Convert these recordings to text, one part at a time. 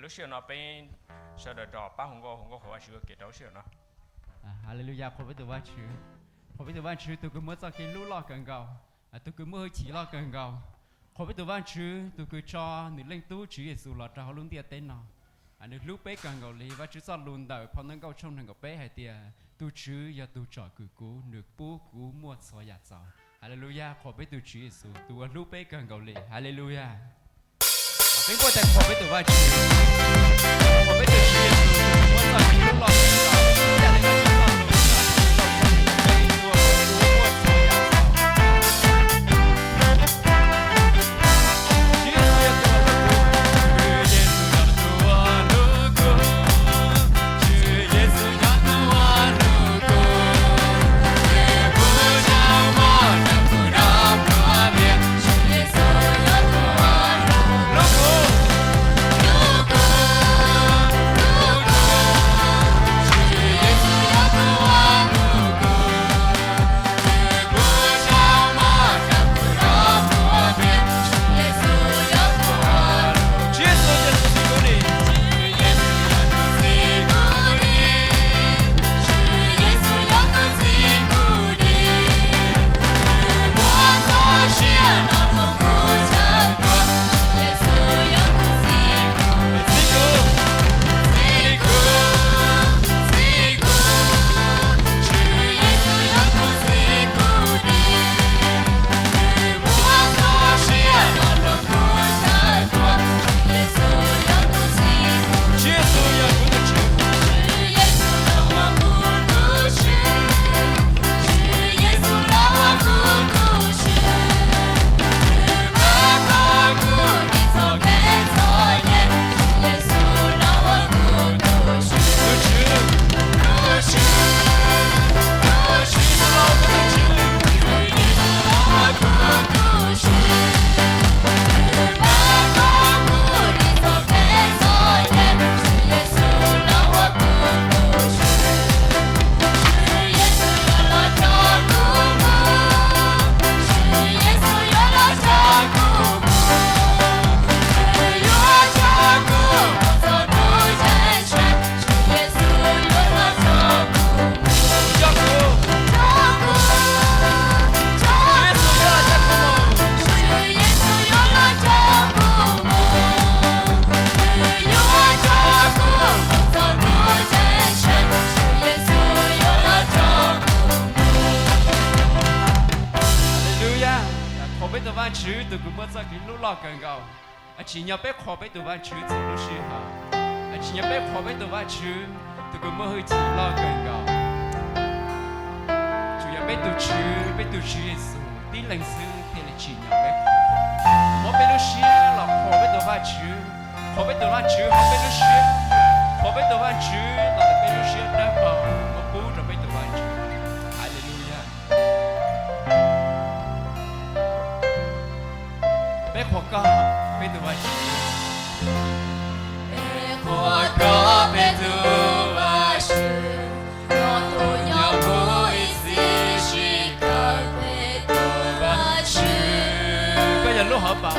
Lub sij hawm no peb sawv daws rov pab hu nkauj, hu nkauj qhuas Vajtswv ua ke rau lub sij hawm no. Haleluya, qhuas peb tus Vajtswv. Qhuas peb tus Vajtswv tus kws muaj txoj kev hlub loj kawg nkaus, tus kws muaj hwj chim loj kawg nkaus. Qhuas peb tus Vajtswv tus kws tso nws Leej Tub Tswv Yexus los rau hauv lub ntiaj teb no. Nws hlub peb kawg nkaus li. Vajtswv txoj lus ntawm phau Ntawv Nkauj tshooj nees nkaum peb hais tias tus Tswv yog tus tsom kwm kuv, nws pub kuv muaj txhua yam txaus. Haleluya, qhuas peb tus Tswv Yexus tus uas hlub peb kawg nkaus li. Haleluya. Peb npuaj tes qhuas peb tus Vajtswv, qhuas peb tus Tswv Yexus tus muaj txoj kev hlub loj kawg nkaus. Haleluya. Qhuas peb tus Vajtswv tus kws muaj txoj kev hlub loj kawg nkaus. Tsim nyog peb qhuas peb tus Vajtswv txhua lub sij hawm. Tsim nyog peb qhuas peb tus Vajtswv tus kws muaj hwj chim loj kawg nkaus. Tsuas yog peb tus Tswv, peb tus Tswv Yexus tib leeg xwb thiaj li tsim nyog peb qhuas. Muab peb lub siab los qhuas peb tus Vajtswv, qhuas peb tus Vajtswv hauv peb lub siab, qhuas peb tus Vajtswv los ntawm peb lub siab dawb paug, muab pub rau peb tus Vajtswv. Haleluya. Peb qhuas koj, peb tus Vajtswv. Peb qhuas koj, peb tus Vajtswv, koj tus nyob mus ib txhis sib kawm peb tus Vajtswv. Koj yog lub hauv paus,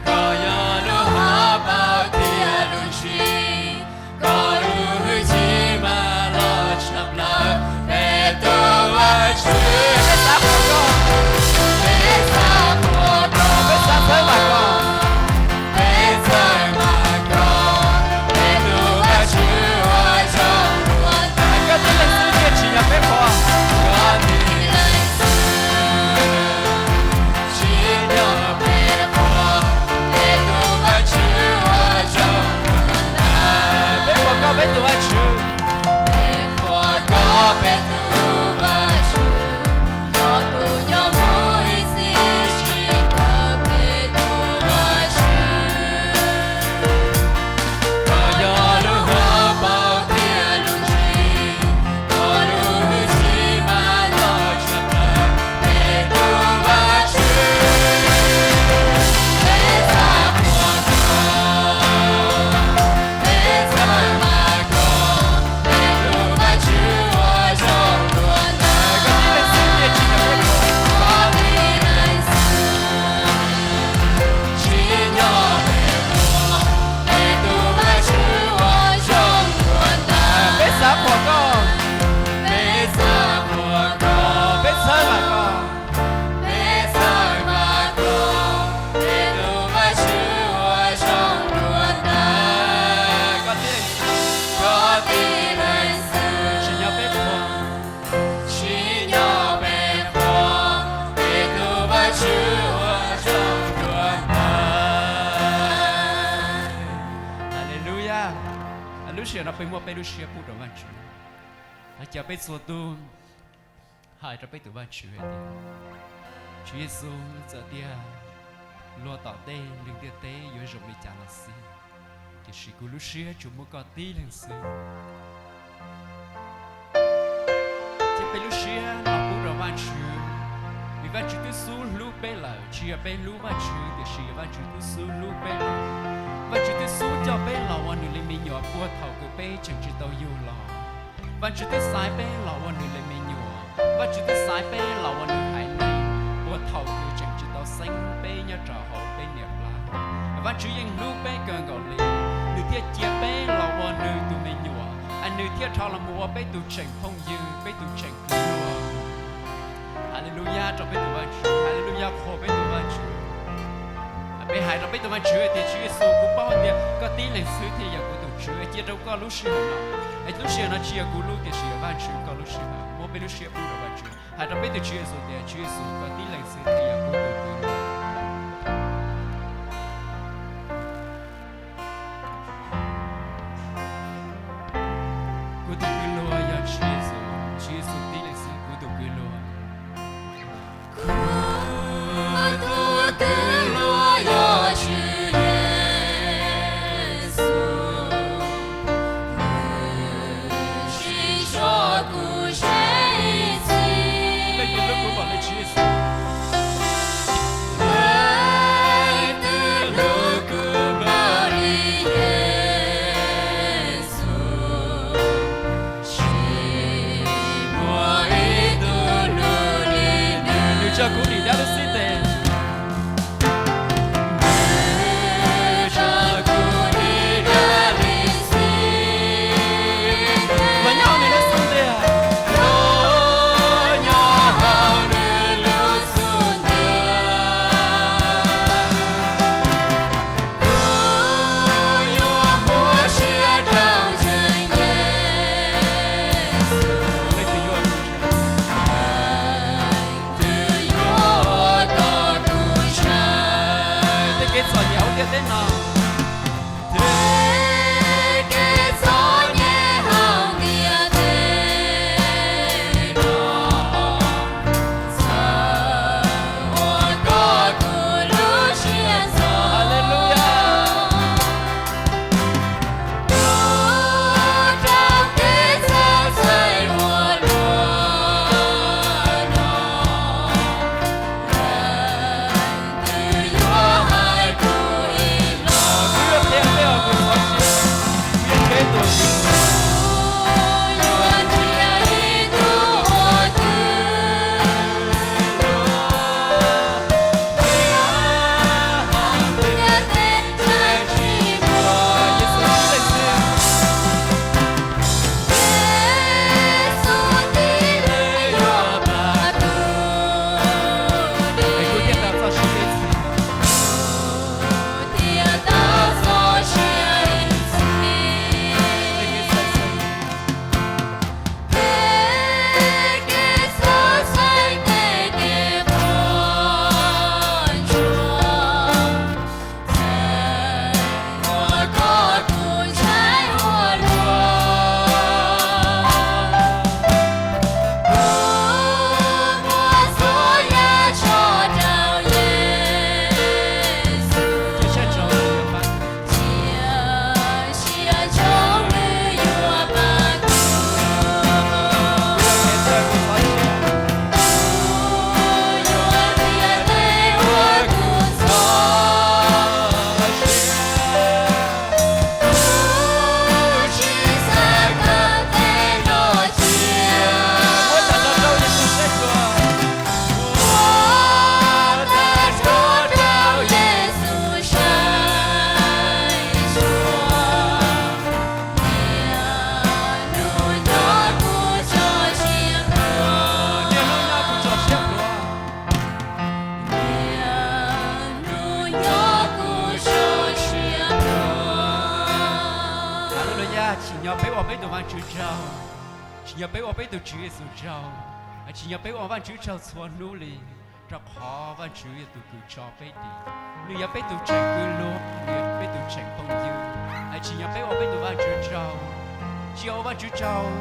koj yog lub hauv paus thiab lub ntsis, koj lub hwj chim mas los tshaj plaws peb tus Vajtswv. Peb xav qhuas koj, peb xav qhuas koj, peb xav txhawb nqa koj. Lub sij hawm no peb muab peb lub siab pub rau Vajtswv. Thov caw peb txhua tus hais rau peb tus Vajtswv hais tias, Tswv Yexus, txawm tias luag tom tej neeg ntiaj teb yuav zoo li cas los xij, tiam sis kuv lub siab tsuas muaj koj tib leeg xwb. Cia peb lub siab los pub rau Vajtswv, vim Vajtswv twb xub hlub peb lawm. Tsis yog peb hlub Vajtswv, tiam sis yog Vajtswv twb xub hlub peb lawm. Vajtswv twb xub coj peb los ua nws li me nyuam puag thaum kws peb tseem tsis tau yug los. Vajtswv twb xaiv peb los ua nws li me nyuam. Vajtswv twb xaiv peb los ua nws haiv neeg puag thaum kws tseem tsis tau xeeb peb nyob rau hauv peb niam plab. Vajtswv yeej hlub peb kawg nkaus li, nws thiaj cia peb los ua nws tus me nyuam, es nws thiaj rho los mus ua peb tus tseem phooj ywg, peb tus tseem kwv luag. Haleluyas rau peb tus Vajtswv, haleluyas qhuas peb tus Vajtswv. Peb hais rau peb tus Vajtswv hais tias, Tswv Yexus, kuv paub tias koj tib leeg xwb thiaj yog kuv tus Tswv, cia rau koj lub sij hawm no. Es lub sij hawm no tsis yog kuv lub, tiam sis yog Vajtswv koj lub sij hawm. Muab peb lub siab pub rau Vajtswv, hais rau peb tus Tswv Yexus tias, Tswv Yexus, koj tib leeg xwb thiaj yog kuv tus Tswv. Kuv tus kwv luag yog Tswv Yexus, Tswv Yexus tib leeg xwb kuv tus kwv luag. Kuv tus kwv luag yog Tswv Yexus, nws tsis tso kuv tseg txim. Leej twg hlub kuv npaum li Tswv Yexus? Leej twg hlub kuv npaum li Yexus? Tsis muaj ib tug hlub li nws. Nws tso kuv dim dab lub xib tes. Nws tso kuv dim dab lub xib tes. Los nyob hauv nws lub xub ntiag. Los nyob hauv nws lub xub ntiag. Kuv yuav muab siab rau ntseeg Yexus. Leej twg yuav, leej twg yuav tos kuv tseg. Tej kev txom nyem hauv ntiaj teb no. Tej kev txom nyem hauv ntiaj teb no. Txawm ua koj kuv lub siab ntxhov. Haleluyas. Kuv raug kev txhawj txhawj ua luaj no. Leej twg yuav hais kuv ib los? Kuv yuav qhia peb ua tus txhawj siab, kuv yuav qhia tus, kuv yuav qhia ib tug ua tus. Tsim nyog peb ua peb tus Vajtswv tsaug. Tsim nyog peb ua peb tus Tswv Yexus tsaug. Tsim nyog peb ua Vajtswv tsaug txhua hnub li, rau qhov Vajtswv yog tus kws tso peb dim. Nws yog peb tus tseem kwv luag, nws yog peb tus tseem phooj ywg. Tsim nyog peb ua peb tus Vajtswv tsaug, tsim nyog ua Vajtswv tsaug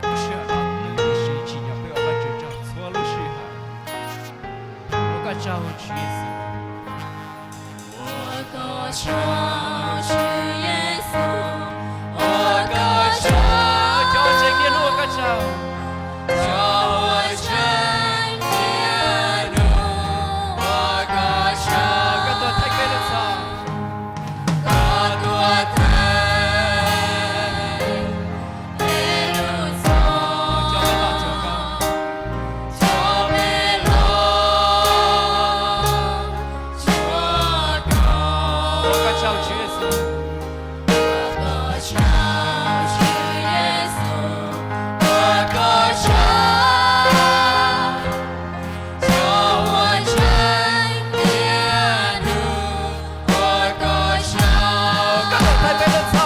lub sij hawm no, lub sij hawm tsim nyog peb ua Vajtswv tsaug txhua lub sij hawm. Ua koj tsaug Tswv Yexus. Ua koj tsaug Tswv Yexus, ua koj tsaug. Cov ntseeg niaj hnub ua koj tsaug. Cov ntseeg niaj hnub ua koj tsaug. Koj tuaj thaij peb lub txhoj. Koj tuaj thaij peb lub txhoj. Cov peb los tsuag koj. Cov peb los tsuag koj. Ua koj tsaug Tswv Yexus. Ua koj tsaug Tswv Yexus, ua koj tsaug. Cov ua ntseeg niaj hnub ua koj tsaug. Koj tuaj thaij peb lub txhoj.